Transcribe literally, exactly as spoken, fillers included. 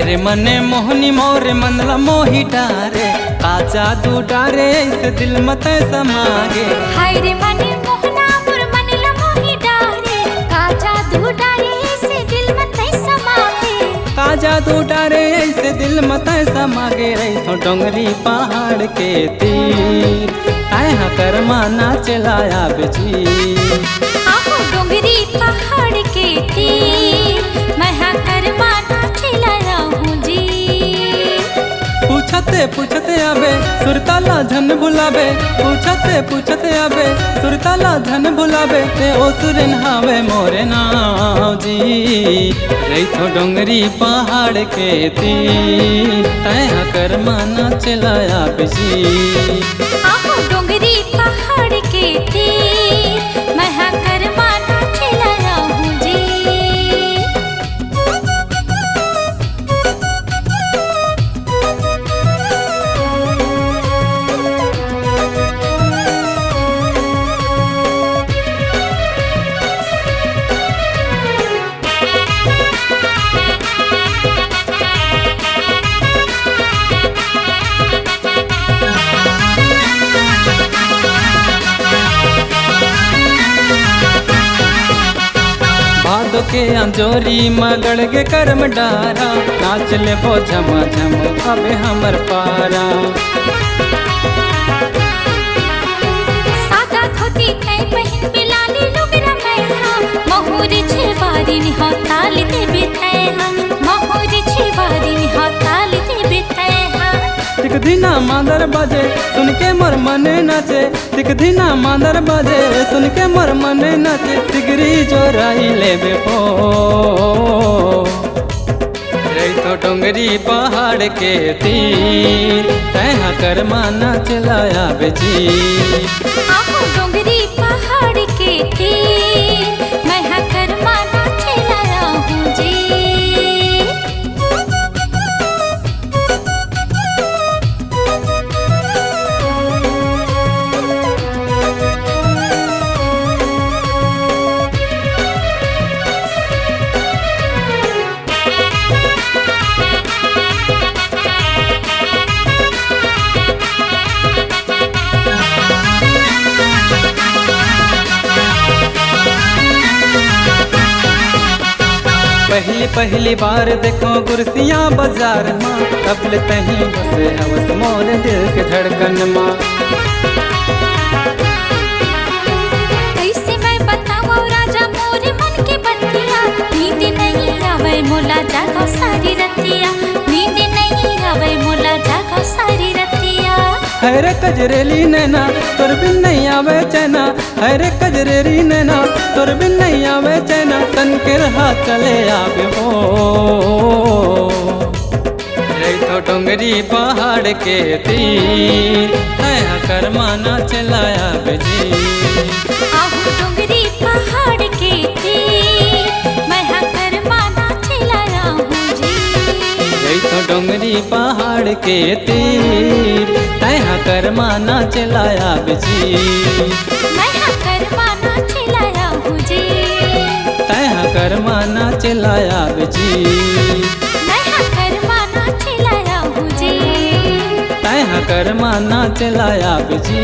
रे मने मोहनी मोर मन ला मोही डारे, का जादू डारे ऐसे दिल म तैं समागे। हाय रे मने मोहना मोर मन ला मोही डारे, का जादू डारे ऐसे दिल म तैं समागे। का जादू डारे ऐसे दिल म तैं समागे, रहिथों डोंगरी पहाड़ के तीर, तैं हा करमा नाचे ला आबे जी। आहो डोंगरी पहाड़ के तीर, मैं हा करमा नाचे ला आहूं जी। पूछते पूछते आबे, सुरता ला झन भुलाबे। पूछते पूछते आबे, सुरता ला झन भुलाबे। तैं ओ सुरेन हावे मोरे नाव जी। रहिथों डोंगरी पहाड़ के तीर, तैं हा करमा नाचे ला आबे जी। आहो डोंगरी पहाड़ के तीर, मैं हा करमा नाचे ला आहूं जी। भादो के अंजोरी म गड़ गे करम डारा, नाच लेबो झमा झम अबे हमर पारा। सादा धोती तैं पहिन बे लाली लुगरा मैं हा, महुरी छेवारी निहा ताल देबे तैं हा, महुरी छेवारी निहा ताल देबे तैं हा। तिक दिना मांदर बाजे, सुन के मोर मने नाचे। तिक दिना मांदर बाजे, सुन के मोर मने नाचे। सिगरी जोराई लेबे हो। रहिथों डोंगरी पहाड़ के तीर, तैं हा करमा नाचे ला आबे जी। आहो डोंगरी पहाड़ के तीर, मैं हा करमा नाचे ला आहूं जी। पहली पहली बार देखों गुरसिया बाजार मा, तब ले तहीं बसे हवस मोर दिल के धड़कन मा। कैसे मैं बतावं राजा मोरे मन के बतिया, नींद नहीं आवे मोला जागो सारी रतिया, नींद नहीं आवे मोला जागो सारी रतिया। हाय रे कजरेली नैना, तोर बिन नहीं आवे चैना। हाय रे कजरेरी नैना, तोर बिन नहीं आवे चैना, तन के रहा चले आबे हो। रहिथों डोंगरी पहाड़ के तीर, तैं हा करमा नाचे ला आबे जी। आहो डोंगरी पहाड़ के तीर, मैं हा करमा नाचे ला आहूं जी। रहिथों डोंगरी पहाड़ के तीर, तैं हा करमा नाचे ला आबे जी। मैं हा करमा नाचे ला आहूं जी। तैं हा करमा नाचे ला आबे जी। मैं हा करमा नाचे ला आहूं जी। तैं हा करमा नाचे ला आबे जी।